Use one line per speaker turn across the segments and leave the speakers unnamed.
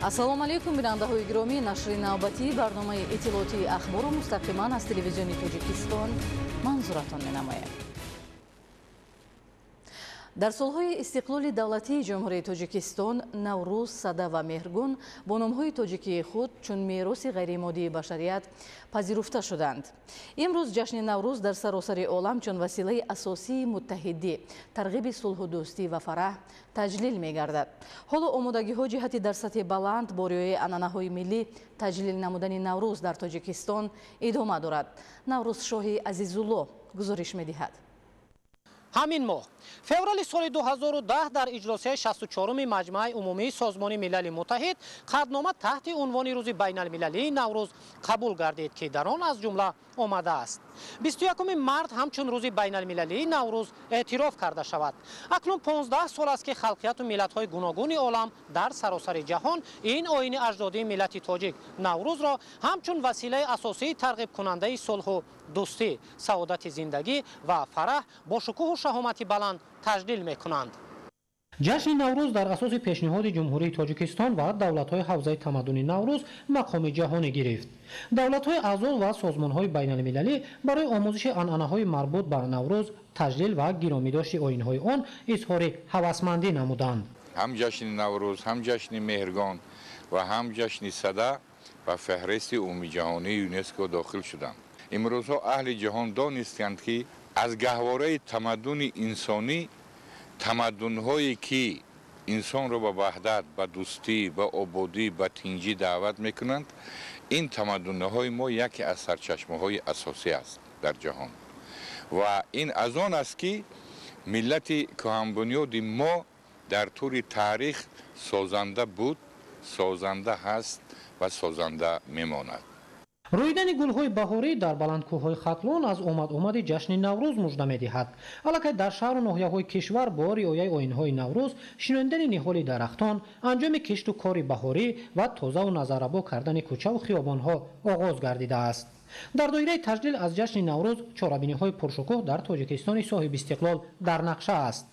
Ассалому алайкум, бинандаҳои гиромӣ. Нашри навбатии барномаи иттилоотии Ахбору мустақиман аз Телевизиони Тоҷикистон манзуратон менамоем. Дар солҳои истиқлоли давлатии Ҷумҳурии Тоҷикистон Наврӯз, Сада ва Меҳргон бо номҳои тоҷикии худ чун мероси ғайримоддии башарият пазируфта шуданд. Имрӯз ҷашни Наврӯз дар саросари олам чун василаи асосии муттаҳидӣ, тарғиби сулҳу дӯстӣ ва фараҳ таҷлил мегардад. Ҳоло омодагиҳо ҷиҳати дар сатҳи баланд бо риояи анъанаҳои миллӣ таҷлил намудани Наврӯз дар Тоҷикистон идома дорад. Наврӯзшоҳи Азизулло гузориш медиҳад.
Ҳамин моҳ феврали соли 2010 дар иҷлосияи 64-уми Маҷмааи умумии Созмони Милали Муттаҳид қатънома таҳти унвони Рӯзи байналмилалии Наврӯз қабул гардид, ки дар он аз ҷумла омадааст: 21 март ҳамчун Рӯзи байналмилалии Наврӯз эътироф карда шавад. Акнун 15 сол аст, ки халқияту миллатҳои гуногуни олам дар саросари ҷаҳон ин оини аҷдодии миллати тоҷик Наврӯзро ҳамчун василаи асосии тарғибкунандаи сулҳу дӯстӣ, саодати зиндагӣ ва фараҳ бо шукӯҳу шаҳомати баланд таҷлил мекунанд.
Ҷашни Наврӯз дар асоси пешниҳоди Ҷумҳурии Тоҷикистон ва давлатҳои ҳавзаи тамаддуни Наврӯз мақоми ҷаҳонӣ гирифт. Давлатҳои аъзо ва созмонҳои байналмилалӣ барои омӯзиши анъанаҳои марбут ба Наврӯз, таҷлил ва гиромидошти оинҳои он изҳори ҳавасмандӣ намуданд.
Ҳам ҷашни Наврӯз, ҳам ҷашни Меҳргон ва ҳам ҷашни Сада ба феҳристи умумиҷаҳонии ЮНЕСКО дохил шуданд. Имрӯзҳо аҳли ҷаҳон донистанд, ки аз гаҳвораи тамаддуни инсонӣ, тамаддунҳое ки инсонро ба ваҳдат, ба дӯстӣ, ба ободӣ, ба тинҷӣ даъват мекунанд, ин тамаддунҳои мо яке аз сарчашмаҳои асосӣ аст дар ҷаҳон. Ва ин аз он аст, ки миллати кӯҳанбунёди мо дар тӯли таърих созанда буд, созанда ҳаст ва созанда мемонад.
Рӯидани гулҳои баҳорӣ дар баландкӯҳҳои Хатлон аз омад-омади ҷашни Наврӯз мужда медиҳад. Аллакай дар шаҳру ноҳияҳои кишвар бо риояи оинҳои Наврӯз шинондани ниҳоли дарахтон, анҷоми кишту кори баҳорӣ ва тозаву назаррабо кардани кӯчаву хиёбонҳо оғоз гардидааст. Дар доираи таҷлил аз ҷашни Наврӯз чорабиниҳои пуршукӯҳ дар Тоҷикистони соҳибистиқлол дар нақша аст.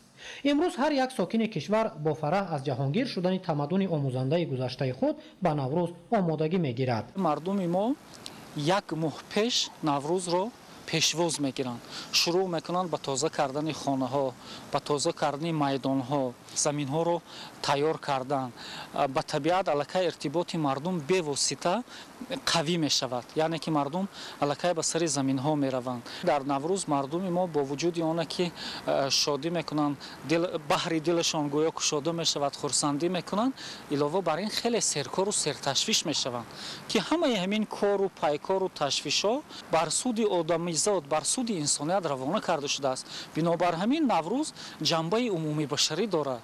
Имрӯз ҳар як сокини кишвар бо фараҳ аз ҷаҳонгир шудани тамаддуни омӯзандаи гузаштаи худ ба Наврӯз омодагӣ мегирад.
Мардуми мо як моҳ пеш Наврӯзро пешвоз мегиранд, шурӯъ мекунанд ба тоза кардани хонаҳо, ба тоза кардани майдонҳо, заминҳоро тайёр кардан. Ба табиат аллакай иртиботи мардум бевосита қавӣ мешавад, яъне ки мардум аллакай ба сари заминҳо мераванд. Дар Наврӯз мардуми мо бо вуҷуди оне ки шодӣ мекунанд, баҳри дилашон гӯё кушода мешавад, хурсандӣ мекунанд, илова бар ин хеле серкору серташвиш мешаванд, ки ҳамаи ҳамин кору пайкору ташвишҳо бар суди одамизод, бар суди инсоният равона карда шудааст. Бинобар ҳамин Наврӯз ҷанбаи умумибашарӣ дорад.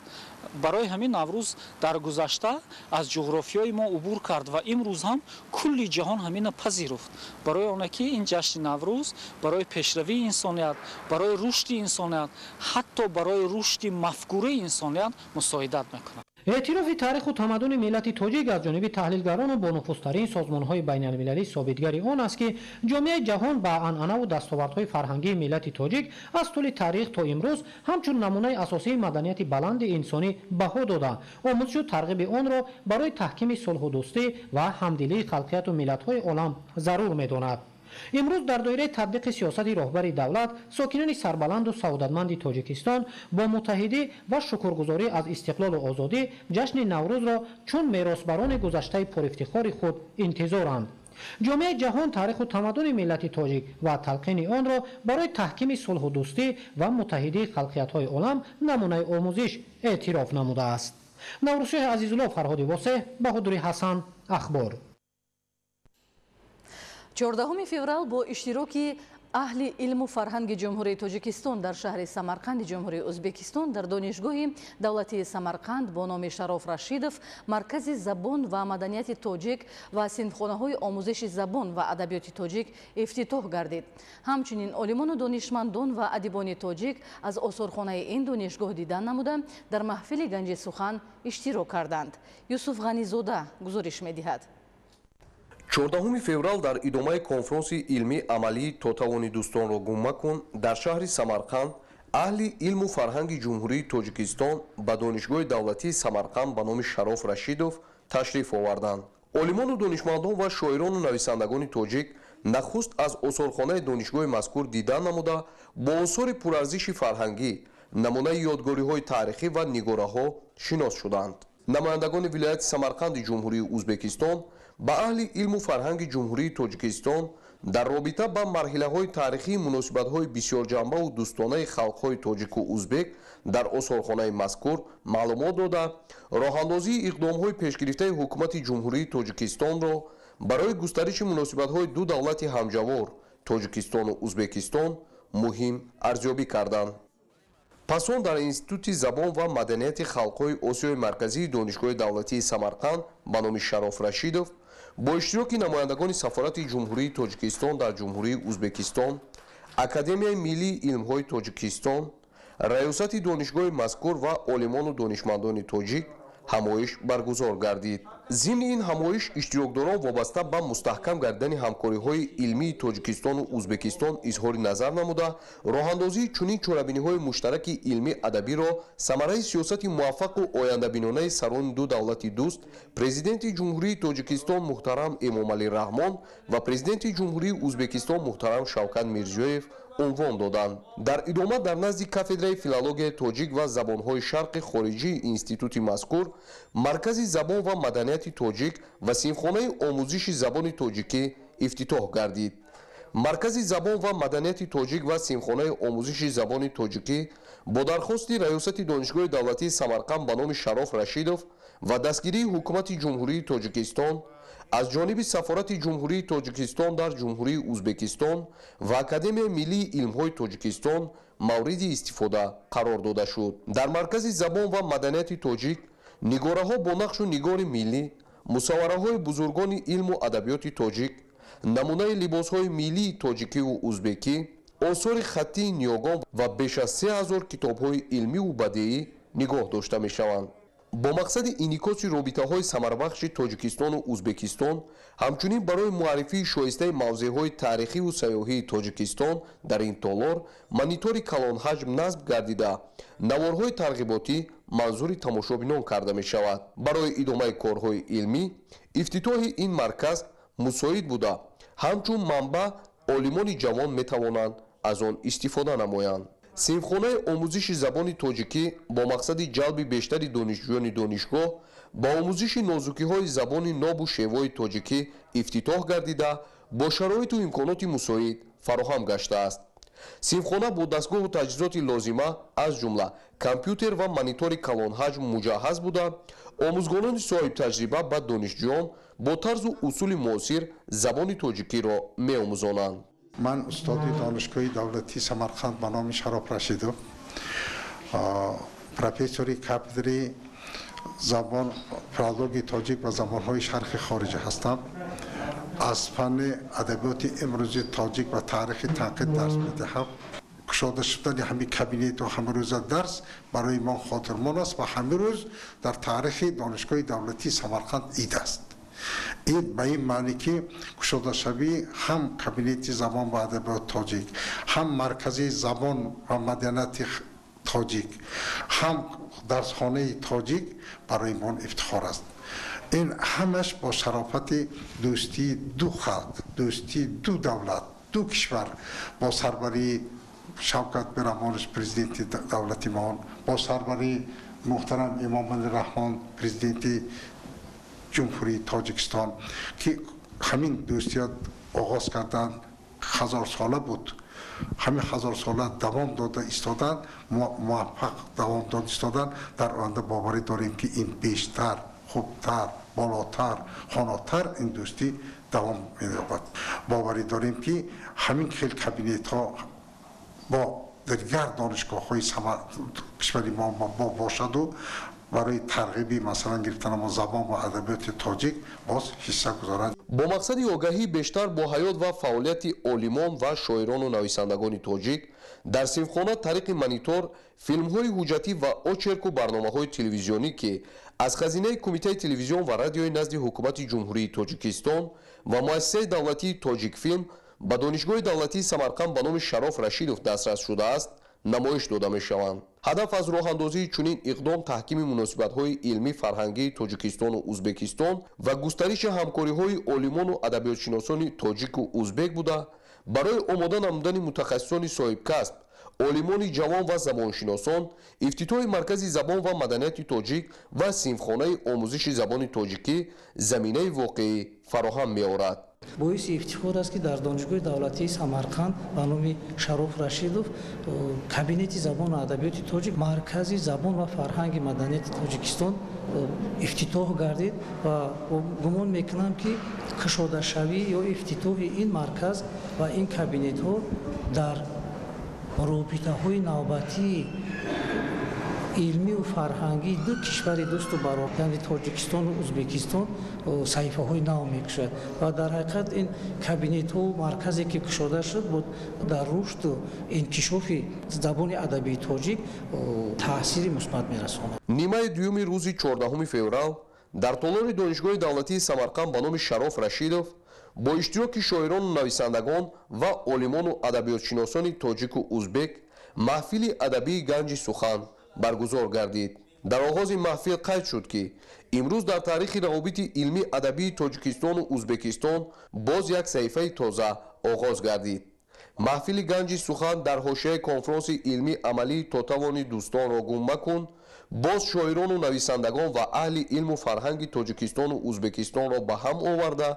Барои ҳамин Наврӯз дар гузашта аз ҷуғрофиёи мо убур кард ва имрӯз ҳам кулли ҷаҳон ҳамина пазируфт. Барои оне ки ин ҷашни Наврӯз барои пешравии инсоният, барои рушди инсоният, ҳатто барои рушди мафкураи инсоният мусоидат мекунад.
Эътирофи таъриху тамаддуни миллати тоҷик аз ҷониби таҳлилгарону бонуфузтарин созмонҳои байналмилалӣ собитгари он аст, ки ҷомеаи ҷаҳон ба анъанаву дастовардҳои фарҳангии миллати тоҷик аз тӯли таърих то имрӯз ҳамчун намунаи асосии маданияти баланди инсонӣ баҳо дода, омӯзишу тарғиби онро барои таҳкими сулҳу дӯстӣ ва ҳамдилии халқияту миллатҳои олам зарур медонад. Имрӯз дар доираи татбиқи сиёсати роҳбари давлат сокинони сарбаланду саодатманди Тоҷикистон бо муттаҳидӣ ва шукргузорӣ аз истиқлолу озодӣ ҷашни Наврӯзро чун меросбарони гузаштаи пурифтихори худ интизоранд. Ҷомеаи ҷаҳон таъриху тамаддуни миллати тоҷик ва талқини онро барои таҳкими сулҳу дӯстӣ ва муттаҳидии халқиятҳои олам намунаи омӯзиш эътироф намудааст. Наврӯзшоҳи Азизулло, Фарҳоди Восеҳ, Баҳодури Ҳасан, Ахбор.
14 феврал бо иштироки аҳли илму фарҳанги Ҷумҳурии Тоҷикистон дар шаҳри Самарқанди Ҷумҳурии Ӯзбекистон дар Донишгоҳи давлатии Самарқанд бо номи Шароф Рашидов Маркази забон ва маданияти тоҷик ва синфхонаҳои омӯзиши забон ва адабиёти тоҷик ифтитоҳ гардид. Ҳамчунин олимону донишмандон ва адибони тоҷик аз осорхонаи ин донишгоҳ дидан намуда, дар маҳфили Ганҷи сухан иштирок карданд. Юсуф Ғанизода гузориш медиҳад.
14 феврал дар идомаи конфронси илмии амалии «То тавони дӯстонро гум макун» дар шаҳри Самарқанд аҳли илму фарҳанги Ҷумҳурии Тоҷикистон ба Донишгоҳи давлатии Самарқанд ба номи Шароф Рашидов ташриф оварданд. Олимону донишмандон ва шоирону нависандагони тоҷик нахуст аз осорхонаи донишгоҳи мазкур дидан намуда, бо осори пурарзиши фарҳангӣ, намунаи ёдгориҳои таърихӣ ва нигораҳо шинос шуданд. Намояндагони вилояти Самарқанди Ҷумҳурии Ӯзбекистон ба аҳли илму фарҳанги Ҷумҳурии Тоҷикистон дар робита ба марҳилаҳои таърихии муносибатҳои бисёрҷанбаву дӯстонаи халқҳои тоҷику узбек дар осорхонаи мазкур маълумот дода, роҳандозии иқдомҳои пешгирифтаи ҳукумати Ҷумҳурии Тоҷикистонро барои густариши муносибатҳои ду давлати ҳамҷавор Тоҷикистону Ӯзбекистон муҳим арзёбӣ карданд. Пас он дар Институти забон ва маданияти халқҳои Осиёи Марказии Донишгоҳи давлатии Самарқанд ба номи Шароф Рашидов бо иштироки намояндагони Сафорати Ҷумҳурии Тоҷикистон дар Ҷумҳурии Ӯзбекистон, Академияи миллии илмҳои Тоҷикистон, раёсати донишгоҳи мазкур ва олимону донишмандони тоҷик ҳамоиш баргузор гардид. Зимни ин ҳамоиш иштирокдорон вобаста ба мустаҳкам гардидани ҳамкориҳои илмии Тоҷикистону Ӯзбекистон изҳори назар намуда, роҳандозии чунин чорабиниҳои муштараки илмӣ адабиро самараи сиёсати муваффақу ояндабинонаи сарони ду давлати дӯст, Президенти Ҷумҳурии Тоҷикистон муҳтарам Эмомалӣ Раҳмон ва Президенти Ҷумҳурии Ӯзбекистон муҳтарам Шавкат Мирзиёев унвон доданд. Дар идома дар назди кафедраи филологияи тоҷик ва забонҳои шарқи хориҷии институти мазкур Маркази забон ва маданияти тоҷик ва синфхонаи омӯзиши забони тоҷикӣ ифтитоҳ гардид. Маркази забон ва маданияти тоҷик ва синфхонаи омӯзиши забони тоҷикӣ бо дархости раёсати Донишгоҳи давлатии Самарқанд ба номи Шароф Рашидов ва дастгирии ҳукумати Ҷумҳурии Тоҷикистон аз ҷониби Сафорати Ҷумҳурии Тоҷикистон дар Ҷумҳурии Ӯзбекистон ва Академияи миллии илмҳои Тоҷикистон мавриди истифода қарор дода шуд. Дар Маркази забон ва маданияти тоҷик нигораҳо бо нақшу нигори миллӣ, мусаввараҳои бузургони илму адабиёти тоҷик, намунаи либосҳои миллии тоҷикиву узбекӣ, осори хаттии ниёгон ва беш аз 3000 китобҳои илмиву бадеӣ нигоҳ дошта мешаванд. Бо мақсади инъикоси робитаҳои самарабахши Тоҷикистону Ӯзбекистон, ҳамчунин барои муаррифии шоистаи мавзеъҳои таърихиву сайёҳии Тоҷикистон дар ин толор монитори калонҳаҷм насб гардида, наворҳои тарғиботӣ манзури тамошобинон карда мешавад. Барои идомаи корҳои илмӣ ифтитоҳи ин марказ мусоид буда, ҳамчун манбаъ олимони ҷавон метавонанд аз он истифода намоянд. Синфхонаи омӯзиши забони тоҷикӣ бо мақсади ҷалби бештари донишҷӯёни донишгоҳ ба омӯзиши нозукиҳои забони нобу шевои тоҷикӣ ифтитоҳ гардида, бо шароиту имконоти мусоид фароҳам гаштааст. Синфхона бо дастгоҳу таҷҳизоти лозима аз ҷумла компютер ва монитори калонҳаҷм муҷаҳҳаз буда, омӯзгорони соҳибтаҷриба ба донишҷӯён бо тарзу усули муосир забони тоҷикиро меомӯзонанд.
Ман устоди Донишгоҳи давлатии Самарқанд ба номи Шароф Рашидов, профессори кафедраи забон, филологияи тоҷик ва забонҳои шарқи хориҷа ҳастам. Аз фанни адабиёти имрӯзи тоҷик ва таърихи танқид дарс медиҳам. Кушода шудани ҳамин кабинету ҳамарӯза дарс барои мо хотирмон аст ва ҳамин рӯз дар таърихи Донишгоҳи давлатии Самарқанд ид аст. Ин ба ин маъне, ки кушодашавии ҳам кабинети забон ва адабиёти тоҷик, ҳам маркази забон ва маданияти тоҷик, ҳам дарсхонаи тоҷик барои мо ифтихор аст. Ин ҳамаш бо шарофати дӯстии ду халқ, дӯстии ду давлат, ду кишвар, бо сарварии Шавкат Миромонович, президенти давлати мо, бо сарварии муҳтарам Эмомалӣ Раҳмон, президенти Ҷумҳурии Тоҷикистон, ки ҳамин дӯстият оғоз карданд, ҳазорсола буд, ҳамин ҳазорсола давом дода истоданд, муваффақ давом дода истоданд. Дар оянда боварӣ дорем, ки ин бештар, хубтар, болотар, хонотар ин дӯстӣ давом меёбад. Боварӣ дорем, ки ҳамин хел кабинетҳо бо дигар донишгоҳҳои кишвари мо бошаду барои тарғиби, масалан, гирифтани забон ва адабиёти тоҷик боз ҳисса гузоранд.
Бо мақсади огаҳии бештар бо ҳаёт ва фаъолияти олимон ва шоирону нависандагони тоҷик дар синфхона тариқи монитор филмҳои ҳуҷҷатӣ ва очерку барномаҳои телевизионӣ, ки аз хазинаи Кумитаи телевизион ва радиои назди Ҳукумати Ҷумҳурии Тоҷикистон ва Муассисаи давлатии Тоҷикфилм ба Донишгоҳи давлатии Самарқанд ба номи Шароф Рашидов дастрас шудааст, намоиш дода мешаванд. Ҳадаф аз роҳандозии чунин иқдом таҳкими муносибатҳои илмӣ фарҳангии Тоҷикистону Узбекистон ва густариши ҳамкориҳои олимону адабиётшиносони тоҷику узбек буда, барои омода намудани мутахассисони соҳибкасб, олимони ҷавон ва забоншиносон, ифтитоҳи Маркази забон ва маданияти тоҷик ва синфхонаи омӯзиши забони тоҷикӣ заминаи воқеӣ фароҳам меорад.
Боиси ифтихор аст, ки дар Донишгоҳи давлатии Самарқанд ба номи Шароф Рашидов кабинети забон ва адабиёти тоҷик, Маркази забон ва фарҳанги маданияти Тоҷикистон ифтитоҳ гардид ва гумон мекунам, ки кушодашавӣ ё ифтитоҳи ин марказ ва ин кабинетҳо дар робитаҳои навбатии илмию фарҳангии ду кишвари дӯсту баробар, яъне Тоҷикистону Узбекистон, саҳифаҳои нав мекушояд ва дар ҳақиқат ин кабинетҳо, марказе ки кушода шуд, дар рушду инкишофи забони адабии тоҷик таъсири мусбат мерасонад.
Нимаи дуюми рӯзи 14 феврал дар толори Донишгоҳи давлатии Самарқанд ба номи Шароф Рашидов бо иштироки шоирону нависандагон ва олимону адабиётшиносони тоҷику узбек маҳфили адабии «Ганҷи сухан» баргузор гардид. Дар оғози маҳфил қайд шуд, ки имрӯз дар таърихи равобити илмӣ адабии Тоҷикистону Узбекистон боз як саҳифаи тоза оғоз гардид. Маҳфили «Ганҷи сухан» дар ҳошияи конфронси илмӣ амалии «То тавони дӯстонро гум макун» боз шоирону нависандагон ва аҳли илму фарҳанги Тоҷикистону Узбекистонро ба ҳам оварда,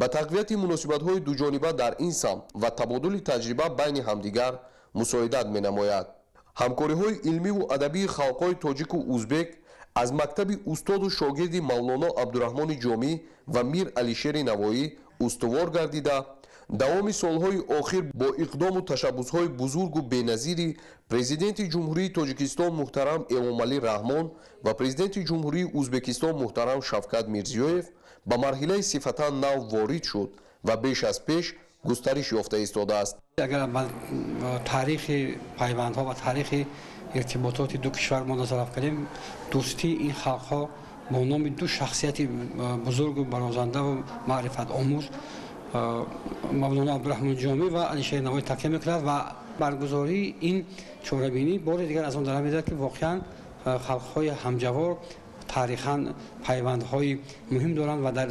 ба тақвияти муносибатҳои дуҷониба дар ин самт ва табодули таҷриба байни ҳамдигар мусоидат менамояд. Ҳамкориҳои илмиву адабии халқҳои тоҷику узбек аз мактаби устоду шогирди Мавлоно Абдураҳмони Ҷомӣ ва Мир Алишери Навоӣ устувор гардида, давоми солҳои охир бо иқдому ташаббусҳои бузургу беназири Президенти Ҷумҳурии Тоҷикистон муҳтарам Эмомалӣ Раҳмон ва Президенти Ҷумҳурии Узбекистон муҳтарам Шавкат Мирзиёев ба марҳилаи сифатан нав ворид шуд ва беш аз пеш густариш ёфта истодааст.
Агар ба таърихи пайвандҳо ва таърихи иртибототи ду кишвар мо назар афканем, дӯстии ин халқҳо бо номи ду шахсияти бузургу барозандаву маърифатомӯз, Мавлоно Абдураҳмон Ҷомӣ ва Алишери Навоӣ, такя мекунад ва баргузории ин чорабинӣ бори дигар аз он дар медиҳад, ки воқеан халқҳои ҳамҷавор таърихан пайвандҳои муҳим доранд ва дар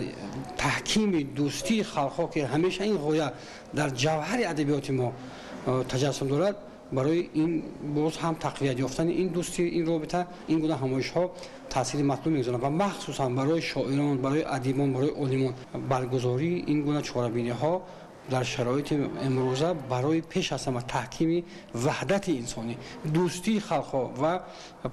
таҳкими дӯстии халқҳо, ки ҳамеша ин ғоя дар ҷавҳари адабиёти мо таҷассум дорад, барои ин боз ҳам тақвият ёфтани ин дӯстӣ, ин робита, ин гуна ҳамоишҳо таъсири матлуб мегузоранд ва махсусан барои шоирон, барои адибон, барои олимон баргузории ин гуна чорабиниҳо дар шароити имрӯза барои пеш аз ҳама таҳкими ваҳдати инсонӣ, дӯстии халқҳо ва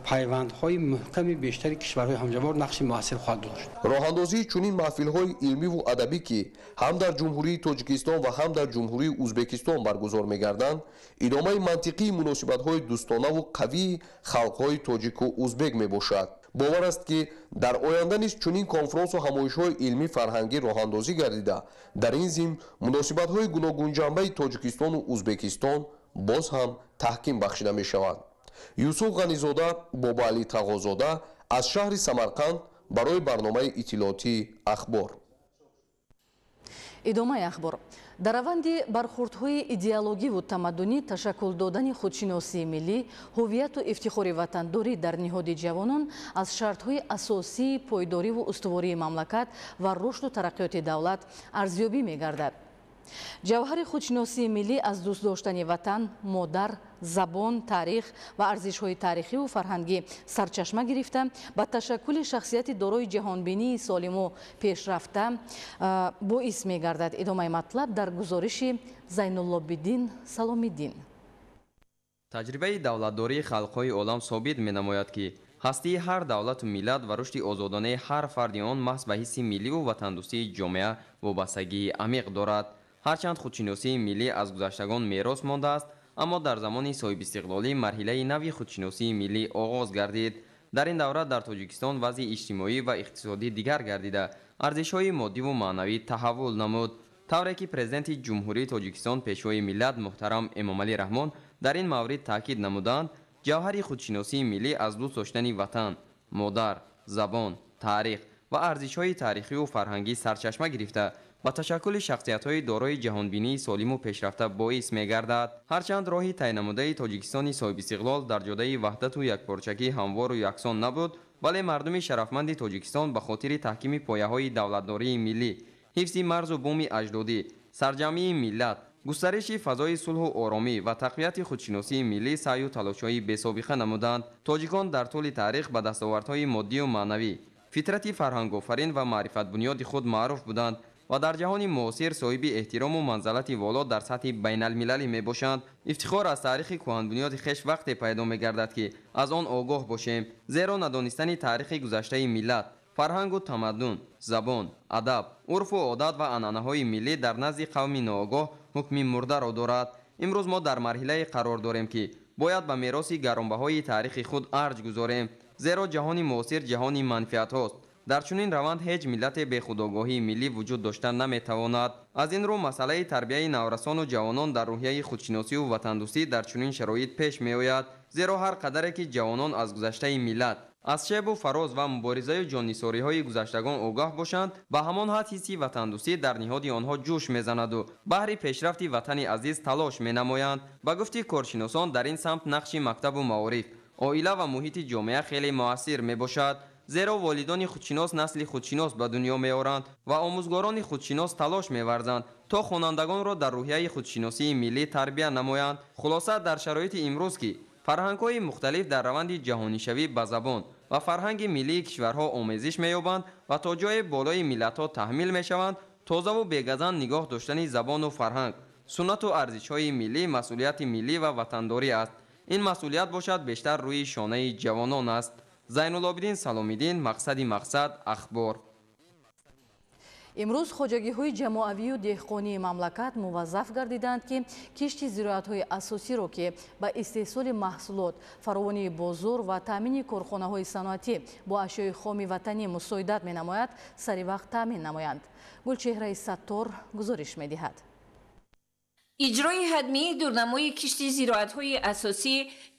пайвандҳои муҳками бештари кишварҳои ҳамҷавор нақши муассир хоҳад дошт.
Роҳандозии чунин маҳфилҳои илмиву адабӣ, ки ҳам дар Ҷумҳурии Тоҷикистон ва ҳам дар Ҷумҳурии Узбекистон баргузор мегарданд, идомаи мантиқии муносибатҳои дӯстонаву қавии халқҳои тоҷику узбек мебошад. Бовар аст, ки дар оянда низ чунин конфронсу ҳамоишҳои илмӣ фарҳангӣ роҳандозӣ гардида, дар ин зимн муносибатҳои гуногунҷанбаи Тоҷикистону Узбекистон боз ҳам таҳким бахшида мешаванд. Юсуф Ғанизода, Бобоалӣ Тағозода аз шаҳри Самарқанд барои барномаи иттилоотии «Ахбор».
Идомаи ахбор. Дар раванди бархурдҳои идеологиву тамаддунӣ ташаккул додани худшиносии миллӣ, ҳувияту ифтихори ватандорӣ дар ниҳоди ҷавонон аз шартҳои асосии пойдориву устувории мамлакат ва рушду тараққиёти давлат арзёбӣ мегардад. Ҷавҳари худшиносии миллӣ аз дӯст доштани ватан, модар, забон, таърих ва арзишҳои таърихиву фарҳангӣ сарчашма гирифта, ба ташаккули шахсияти дорои ҷаҳонбинии солиму пешрафта боис мегардад. Идомаи матлаб дар гузориши Зайнуллобиддин Саломиддин.
Таҷрибаи давлатдории халқҳои олам собит менамояд, ки ҳастии ҳар давлату миллат ва рушди озодонаи ҳар фарди он маҳз ба ҳисси милливу ватандӯстии ҷомеа вобастагии амиқ дорад. Ҳарчанд худшиносии миллӣ аз гузаштагон мерос мондааст, аммо дар замони соҳибистиқлолӣ марҳилаи нави худшиносии миллӣ оғоз гардид. Дар ин давра дар Тоҷикистон вазъи иҷтимоӣ ва иқтисодӣ дигар гардида, арзишҳои моддиву маънавӣ таҳаввул намуд. Тавре ки Президенти Ҷумҳурии Тоҷикистон, Пешвои миллат муҳтарам Эмомалӣ Раҳмон дар ин маврид таъкид намуданд, ҷавҳари худшиносии миллӣ аз дӯст доштани ватан, модар, забон, таърих ва арзишҳои таърихиву фарҳангӣ сарчашма гирифта, Ба ташаккули шахсиятҳои дорои ҷаҳонбинии солиму пешрафта боис мегардад. Ҳарчанд роҳи тай намудаи Тоҷикистони соҳибистиқлол дар ҷодаи ваҳдату якпорчагӣ ҳамвору яксон набуд, вале мардуми шарафманди Тоҷикистон ба хотири таҳкими пояҳои давлатдории миллӣ, ҳифзи марзу буми аҷдодӣ, сарҷамъии миллат, густариши фазои сулҳу оромӣ ва тақвияти худшиносии миллӣ саъю талошҳои бесобиқа намуданд. Тоҷикон дар тӯли таърих ба дастовардҳои моддию маънавӣ, фитрати фарҳангофарин ва маърифатбунёди худ маъруф буданд ва дар ҷаҳони муосир соҳиби эҳтирому манзалати воло дар сатҳи байналмилалӣ мебошанд. Ифтихор аз таърихи кӯҳанбунёди хеш вақте пайдо мегардад, ки аз он огоҳ бошем, зеро надонистани таърихи гузаштаи миллат, фарҳангу тамаддун, забон, адаб, урфу одат ва анъанаҳои миллӣ дар назди қавми ноогоҳ ҳукми мурдаро дорад. Имрӯз мо дар марҳилае қарор дорем, ки бояд ба мероси гаронбаҳои таърихи худ арҷ гузорем, зеро ҷаҳони муосир ҷаҳони манфиатҳост. Дар чунин раванд ҳеҷ миллате бехудогоҳии миллӣ вуҷуд дошта наметавонад. Аз ин рӯ масъалаи тарбияи наврасону ҷавонон дар рӯҳияи худшиносию ватандӯстӣ дар чунин шароит пеш меояд, зеро ҳар қадаре ки ҷавонон аз гузаштаи миллат, аз шебу фароз ва муборизаю ҷоннисориҳои гузаштагон огоҳ бошанд, ба ҳамон ҳад ҳисси ватандӯстӣ дар ниҳоди онҳо ҷӯш мезанаду баҳри пешрафти ватани азиз талош менамоянд. Ба гуфти коршиносон, дар ин самт нақши мактабу маориф, оила ва муҳити ҷомеа хеле муассир мебошад, зеро волидони худшинос насли худшинос ба дунё меоранд ва омӯзгорони худшинос талош меварзанд, то хонандагонро дар рӯҳияи худшиносии миллӣ тарбия намоянд. Хулоса, дар шароити имрӯз, ки фарҳангҳои мухталиф дар раванди ҷаҳонишавӣ ба забон ва фарҳанги миллии кишварҳо омезиш меёбанд ва то ҷое болои миллатҳо таҳмил мешаванд, тозаву бегазанд нигоҳ доштани забону фарҳанг, суннату арзишҳои миллӣ масъулияти миллӣ ва ватандорӣ аст. Ин масъулият бошад, бештар рӯи шонаи ҷавонон аст. Зайнулобидин Саломиддин, Мақсади мақсад, Ахбор.
Имрӯз хоҷагиҳои ҷамоавию деҳқонии мамлакат муваззаф гардиданд, ки кишти зироатҳои асосиро, ки ба истеҳсоли маҳсулот, фаровонии бозор ва таъмини корхонаҳои саноатӣ бо ашёи хоми ватанӣ мусоидат менамояд, сари вақт таъмин намоянд. Гулчеҳраи Саттор гузориш медиҳад.
Иҷрои ҳатмии дурнамои кишти зироатҳои асосӣ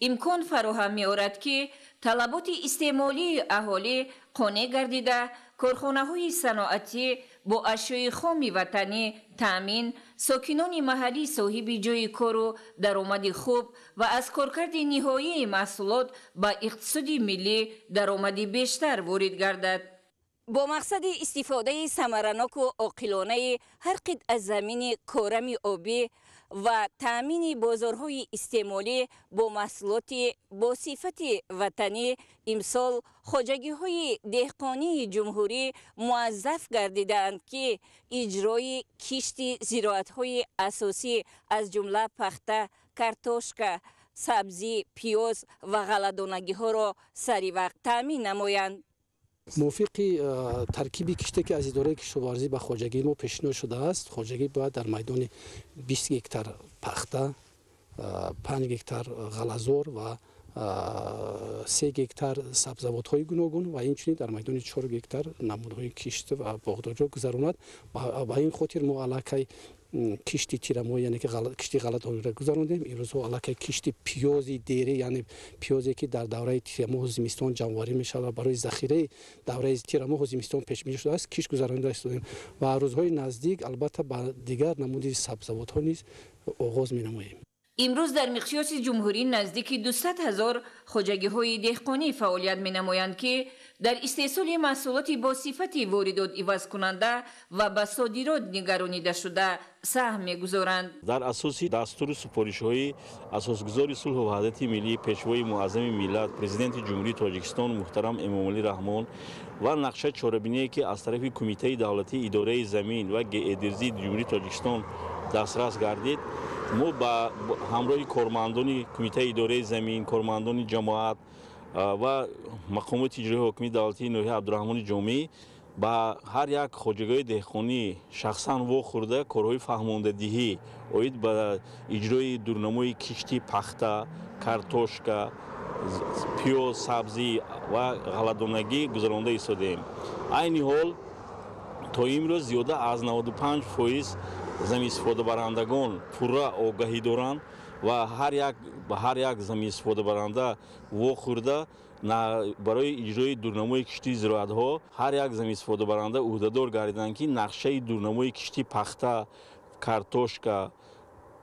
имкон фароҳам меорад, ки талаботи истеъмолии аҳолӣ қонеъ гардида, корхонаҳои саноатӣ бо ашёи хоми ватанӣ таъмин, сокинони маҳаллӣ соҳиби ҷойи кору даромади хуб ва аз коркарди ниҳоии маҳсулот ба иқтисоди миллӣ даромади бештар ворид гардад. Бо мақсади истифодаи самараноку оқилонаи ҳар қитъа замини корами обӣ ва таъмини бозорҳои истеъмолӣ бо маҳсулоти бо сифати ватанӣ, имсол хоҷагиҳои деҳқонии ҷумҳурӣ муаззаф гардидаанд, ки иҷрои кишти зироатҳои асосӣ, аз ҷумла пахта, картошка, сабзӣ, пиёз ва ғалладонагиҳоро саривақт таъмин намоянд.
Мувофиқи таркиби киште, ки аз идораи кишоварзӣ ба хоҷагии мо пешниҳод шудааст, хоҷагӣ бояд дар майдони 20 гектар пахта, 5 гектар ғаллазор ва 3 гектар сабзавотҳои гуногун ва инчунин дар майдони 4 гектар намудҳои кишт ва боғдориро гузаронад. Ба ин хотир мо аллакай кишти тирамоҳ, яъне ки кишти ғалладониро гузарондем. Имрӯзҳо аллакай кишти пиёзи дерӣ, яъне пиёзе, ки дар давраи тирамоҳу зимистон ҷамъоварӣ мешавад ва барои захираи давраи тирамоҳу зимистон пешбинӣ шудааст, кишт гузаронида истодем ва рӯзҳои наздик албатта ба дигар намуди сабзавотҳо низ оғоз менамоем.
Имрӯз дар миқёси ҷумҳурӣ наздики 200 ҳазор хоҷагиҳои деҳқонӣ фаъолият менамоянд, ки дар истеҳсоли маҳсулоти бо сифати воридот ивазкунанда ва ба содирот нигаронидашуда саҳм мегузоранд.
Дар асоси дастуру супоришҳои асосгузори сулҳу ваҳдати миллӣ, Пешвои муаззами миллат, Президенти Ҷумҳурии Тоҷикистон муҳтарам Эмомалӣ Раҳмон ва нақшаи чорабиние, ки аз тарафи Кумитаи давлатии идораи замин ва геодезии Ҷумҳурии Тоҷикистон дастрас гардид, мо ба ҳамроҳи кормандони Кумитаи идораи замин, кормандони ҷамоат ва мақомоти иҷроии ҳокимияти давлатии ноҳияи Абдураҳмони Ҷомӣ ба ҳар як хоҷагиҳои деҳқонӣ шахсан вохӯрда, корҳои фаҳмондадиҳӣ оид ба иҷрои дурнамои кишти пахта, картошка, пиёз, сабзӣ ва ғалладонагӣ гузаронда истодаем. Айни ҳол то имрӯз зиёда аз 95% заминистифодабарандагон пурра огаҳӣ доранд. Ва ҳар як замин истифодабаранда вохӯрда барои иҷрои дурнамои кишти зироатҳо ҳар як замин истифодабаранда ӯҳдадор гардиданд, ки нақшаи дурнамои кишти пахта, картошка,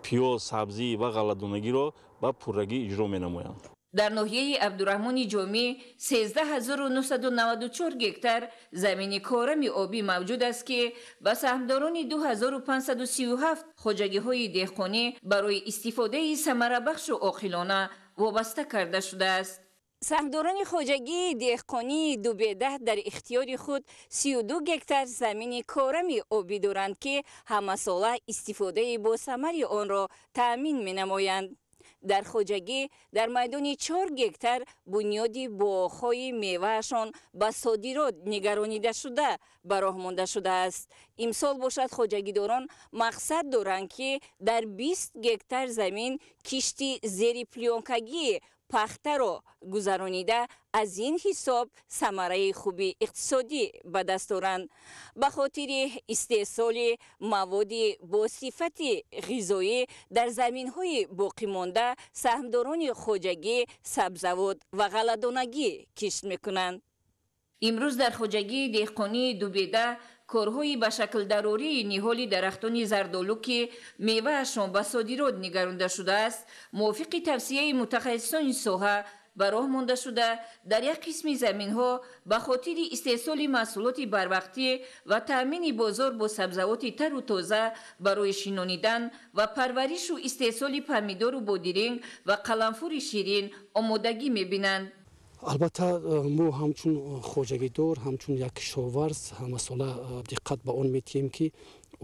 пиёз, сабзӣ ва ғалладонагиро ба пуррагӣ иҷро менамоянд.
Дар ноҳияи Абдурраҳмони Ҷомӣ 13,994 гектар замини корами обӣ мавҷуд аст, ки ба саҳмдорони 2537 хоҷагиҳои деҳқонӣ барои истифодаи самарабахшу оқилона вобаста карда шудааст. Саҳмдорони хоҷагии деҳқонии Дубедаҳ дар ихтиёри худ 32 гектар замини корами обӣ доранд, ки ҳамасола истифодаи босамари онро таъмин менамоянд. Дар хоҷагӣ дар майдони 4 гектар бунёди боғҳои меваашон ба содирот нигаронида шуда ба роҳ монда шудааст. Имсол бошад, хоҷагидорон мақсад доранд, ки дар 20 гектар замин кишти зери плёнкагии пахтаро гузаронида, аз ин ҳисоб самараи хуби иқтисодӣ ба даст оранд. Ба хотири истеҳсоли маводи бо сифати ғизоӣ дар заминҳои боқимонда саҳмдорони хоҷагӣ сабзавот ва ғалладонагӣ кишт мекунанд. Имрӯз дар хоҷагии деҳқонии Дубеда корҳои ба шаклдарории ниҳоли дарахтони зардолу, ки меваашон ба содирот нигаронда шудааст, мувофиқи тавсияи мутахассисони соҳа ба роҳ монда шуда, дар як қисми заминҳо ба хотири истеҳсоли маҳсулоти барвақтӣ ва таъмини бозор бо сабзавоти тару тоза барои шинонидан ва парваришу истеҳсоли помидору бодиринг ва қаламфури ширин омодагӣ мебинанд.
Албатта, мо ҳамчун хоҷагидор, ҳамчун як кишоварз ҳамасола диққат ба он медиҳем, ки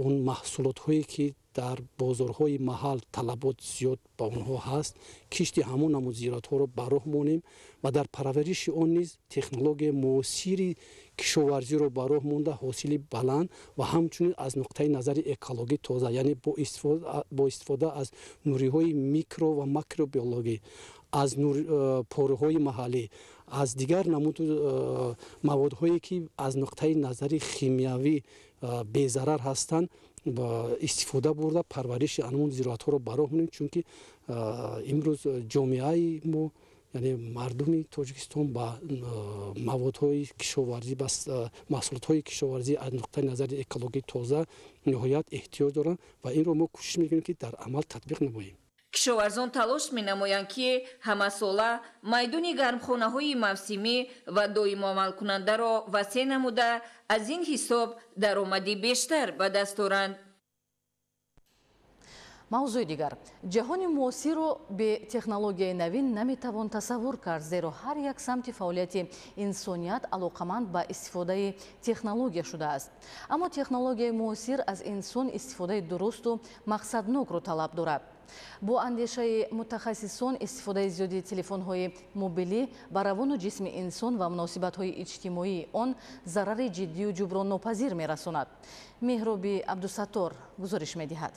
он маҳсулотҳое, ки дар бозорҳои маҳал талабот зиёд ба онҳо ҳаст, кишти ҳамон намуд зироатҳоро ба роҳ монем ва дар парвариши он низ технологияи муосири кишоварзиро ба роҳ монда, ҳосили баланд ва ҳамчунин аз нуқтаи назари экологӣ тоза, яъне бо истифода аз нуриҳои микро ва макробиологӣ, аз порӯҳои маҳаллӣ, аз дигар намуд маводҳое, ки аз нуқтаи назари химиявӣ безарар ҳастанд, истифода бурда, парвариши анмон зироатҳоро ба роҳ монем, чунки имрӯз ҷомеаи мо, яъне мардуми Тоҷикистон, ба маводҳои кишоварзӣ, ба маҳсулотҳои кишоварзӣ аз нуқтаи назари экологӣ тоза ниҳоят эҳтиёҷ доранд ва инро мо кӯшиш мекунем, ки дар амал татбиқ намоем.
Кишоварзон талош менамоянд, ки ҳамасола майдони гармхонаҳои мавсимӣ ва доимоамалкунандаро васеъ намуда, аз ин ҳисоб даромади бештар ба даст оранд.
Мавзӯи дигар. Ҷаҳони муосирро бе технологияи навин наметавон тасаввур кард, зеро ҳар як самти фаъолияти инсоният алоқаманд ба истифодаи технология шудааст. Аммо технологияи муосир аз инсон истифодаи дурусту мақсаднокро талаб дорад. Бо андешаи мутахассисон, истифодаи зиёди телефонҳои мобилӣ ба равону ҷисми инсон ва муносибатҳои иҷтимоии он зарари ҷиддию ҷуброннопазир мерасонад. Меҳроби Абдусаттор гузориш медиҳад.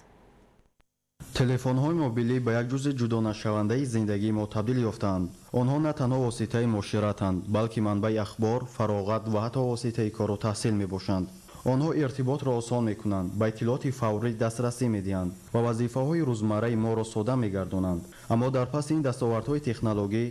Телефонҳои мобилӣ ба як ҷузъи ҷудонашавандаи зиндагии мо табдил ёфтаанд. Онҳо на танҳо воситаи муоширатанд, балки манбаи ахбор, фароғат ва ҳатто воситаи кору таҳсил мебошанд. Онҳо иртиботро осон мекунанд, ба иттилооти фаврӣ дастрасӣ медиҳанд ва вазифаҳои рӯзмарраи моро сода мегардонанд. Аммо дар паси ин дастовардҳои технологӣ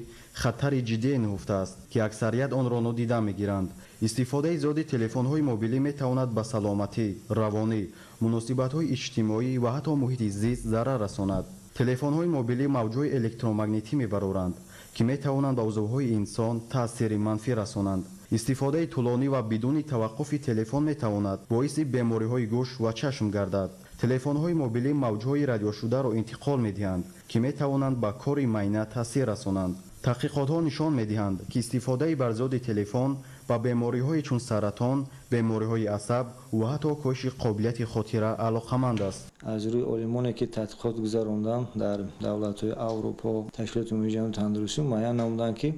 хатари ҷиддие нуҳуфтааст, ки аксарият онро нодида мегиранд. Истифодаи зиёди телефонҳои мобилӣ метавонад ба саломатӣ, равонӣ, муносибатҳои иҷтимоӣ ва ҳатто муҳити зист зарар расонад. Телефонҳои мобилӣ мавҷҳои электромагнитӣ мебароранд, ки метавонанд ба узвҳои инсон таъсири манфӣ расонанд. Истифодаи тӯлонӣ ва бидуни таваққуфи телефон метавонад боиси бемориҳои гӯш ва чашм гардад. Телефонҳои мобилӣ мавҷҳои радиошударо интиқол медиҳанд, ки метавонанд ба кори майна таъсир расонанд. Таҳқиқотҳо нишон медиҳанд, ки истифодаи барзиёди телефон ба бемориҳои чун саратон, бемориҳои асаб ва ҳатто коҳиши қобилияти хотира алоқаманд аст.
Аз рӯи олимоне, ки тадқиқот гузаронданд дар давлатҳои Аврупо, Ташкилоти Умумии Ҷаҳонии Тандурустӣ муайян намуданд, ки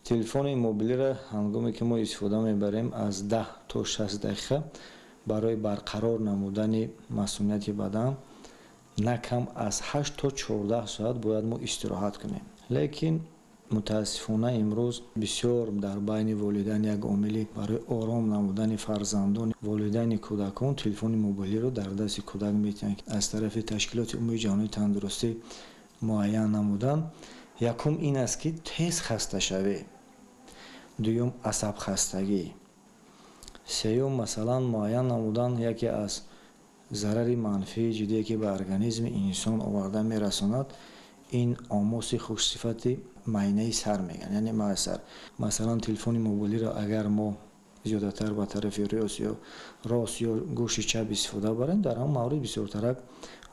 телефони мобилиро ҳангоме ки мо истифода мебарем аз 10 то 60 дақиқа барои барқарор намудани масунияти бадан на кам аз 8 то 14 соат бояд мо истироҳат кунем. Лекин мутаассифона имрӯз бисёр дар байни волидайн як омили барои ором намудани фарзандон, волидайни кӯдакон телефони мобилиро дар дасти кӯдак метиҳанд. Аз тарафи Ташкилоти Умумии Ҷаҳонии Тандурустӣ Муайян намуданд. Якум ин аст, ки тез хасташавӣ, дуюм асабхастагӣ, сеюм, масалан, муайян намудан яке аз зарари манфии ҷиддие, ки ба организми инсон оварда мерасонад, ин омоси хушсифати майнаи сар мегӯянд, яъне сар. Масалан, телефони мобилиро агар мо зиёдатар ба тарафи рост ё гӯши чап истифода барем, дар ҳамон маврид бисёртарак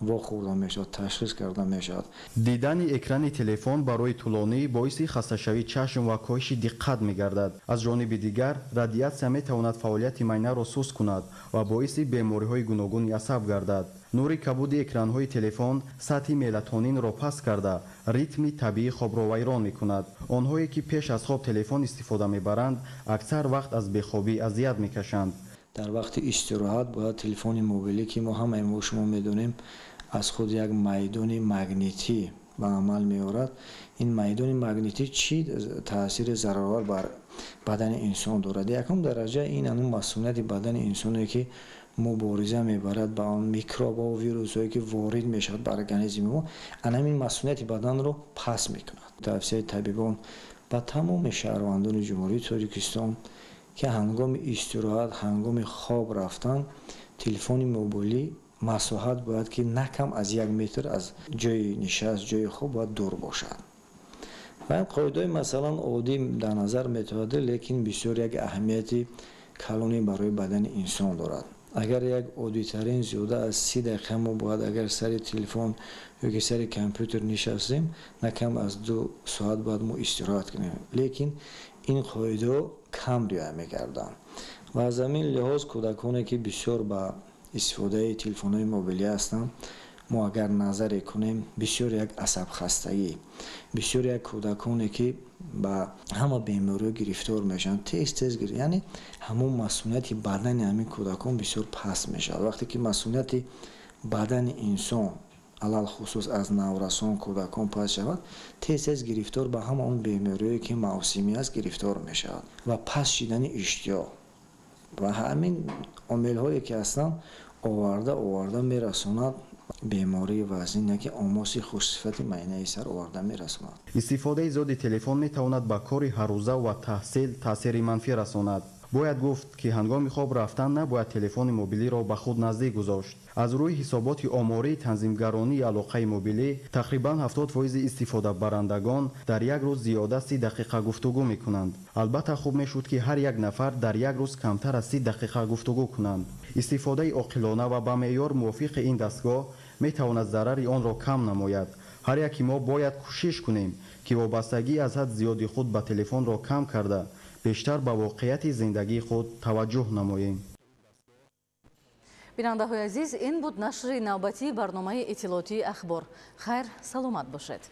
вохӯрда мешавад, ташхис карда мешавад.
Дидани экрани телефон барои тӯлонӣ боиси хасташавии чашм ва коҳиши диққат мегардад. Аз ҷониби дигар, радиатсия метавонад фаъолияти майнаро суст кунад ва боиси бемориҳои гуногуни асаб гардад. Нури кабуди экранҳои телефон сатҳи мелатонинро паст карда, ритми табиии хобро вайрон мекунад. Онҳое ки пеш аз хоб телефон истифода мебаранд, аксар вақт аз бехобӣ азият мекашанд.
Дар вақти истироҳат бояд телефони мобилӣ, ки мо ҳамаи мо шумо медонем, аз худ як майдони магнитӣ ба амал меорад. Ин майдони магнитӣ чӣ таъсири зараровар бар бадани инсон дорад? Якум дараҷа ин ҳамун масунияти бадани инсоне, ки мубориза мебарад ба он микробҳо, вирусҳое, ки ворид мешавад ба организми мо, ана ҳамин масунияти баданро паст мекунад. Тавсияи табибон ба тамоми шаҳрвандони Ҷумҳурии Тоҷикистон, ки ҳангоми истироҳат, ҳангоми хоб рафтан телефони мобилӣ масоҳат бояд ки на кам аз 1 метр аз ҷои нишаст, ҷои хоб бояд дур бошад. Ва ин қоидаҳои, масалан, оддӣ дар назар метавонад, лекин бисёр як аҳамияти калонӣ барои бадани инсон дорад. Агар як оддитарин зиёда аз 30 дақиқа мо бояд агар сари телефон ё ки сари компютер нишастем, на кам аз 2 соат бояд мо истироҳат кунем, лекин ин қоидаҳо кам риоя мекарданд. Ва аз ҳамин лиҳоз кӯдаконе, ки бисёр ба истифодаи телефонҳои мобилӣ ҳастанд, мо агар назаре кунем, бисёр як асабхастагӣ, бисёр як кӯдаконе, ки ба ҳама бемориҳо гирифтор мешаванд тез тез, яъне ҳамон масунияти бадани ҳамин кӯдакон бисёр паст мешавад. Вақте ки масунияти бадани инсон, алалхусус аз наврасон, кӯдакон паст шавад, тез тез гирифтор ба ҳама он бемориҳое, ки мавсимӣ аст, гирифтор мешавад ва паст шидани иштиҳо ва ҳамин омилҳое, ки ҳастанд, оварда оварда мерасонад бемории вазнин, яке омоси хушсифати майнаи сар оварда мерасонад.
Истифодаи зиёди телефон метавонад ба кори ҳаррӯза ва таҳсил таъсири манфӣ расонад. Бояд гуфт, ки ҳангоми хоб рафтан набояд телефони мобилиро ба худ наздик гузошт. Аз рӯи ҳисоботи омории танзимгаронии алоқаи мобилӣ, тақрибан 70 фоизи истифодабарандагон дар як рӯз зиёда 30 дақиқа гуфтугӯ мекунанд. Албатта, хуб мешуд, ки ҳар як нафар дар як рӯз камтар аз 30 дақиқа гуфтугӯ кунанд. Истифодаи оқилона ва ба меъёр мувофиқи ин дастгоҳ метавонад зарари онро кам намояд. Ҳар яки мо бояд кӯшиш кунем, ки вобастагӣ аз ҳад зиёди худ ба телефонро кам карда, бештар ба воқеияти зиндагии худ таваҷҷӯҳ намоем.
Бинандаҳои азиз, ин буд нашри навбатии барномаи иттилоотии «Ахбор». Хайр, саломат бошед.